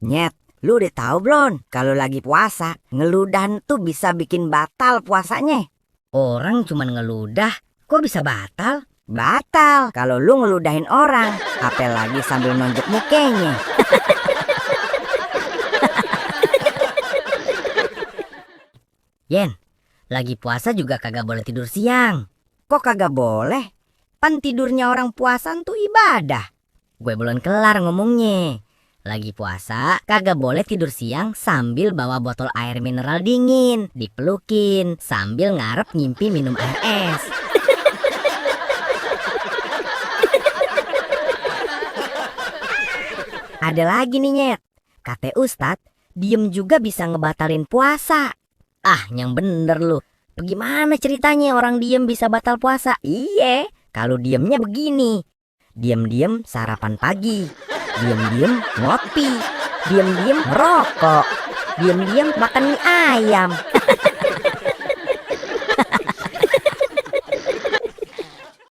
Nyet, lu udah tahu belum? Kalau lagi puasa, ngeludahan tuh bisa bikin batal puasanya. Orang cuman ngeludah, kok bisa batal? Batal kalau lu ngeludahin orang, apalagi sambil nonjok mukanya. Yen, lagi puasa juga kagak boleh tidur siang. Kok kagak boleh? Pan tidurnya orang puasa tuh ibadah. Gue belum kelar ngomongnya. Lagi puasa, kagak boleh tidur siang sambil bawa botol air mineral dingin, dipelukin, sambil ngarep ngimpi minum air es. Ada lagi nih Nyet, kata Ustadz, diem juga bisa ngebatalin puasa. Ah, yang bener lu. Bagaimana ceritanya orang diem bisa batal puasa? Iya, kalau diemnya begini. Diem-diem sarapan pagi, diem-diem ngopi, diem-diem merokok, diem-diem makan mie ayam.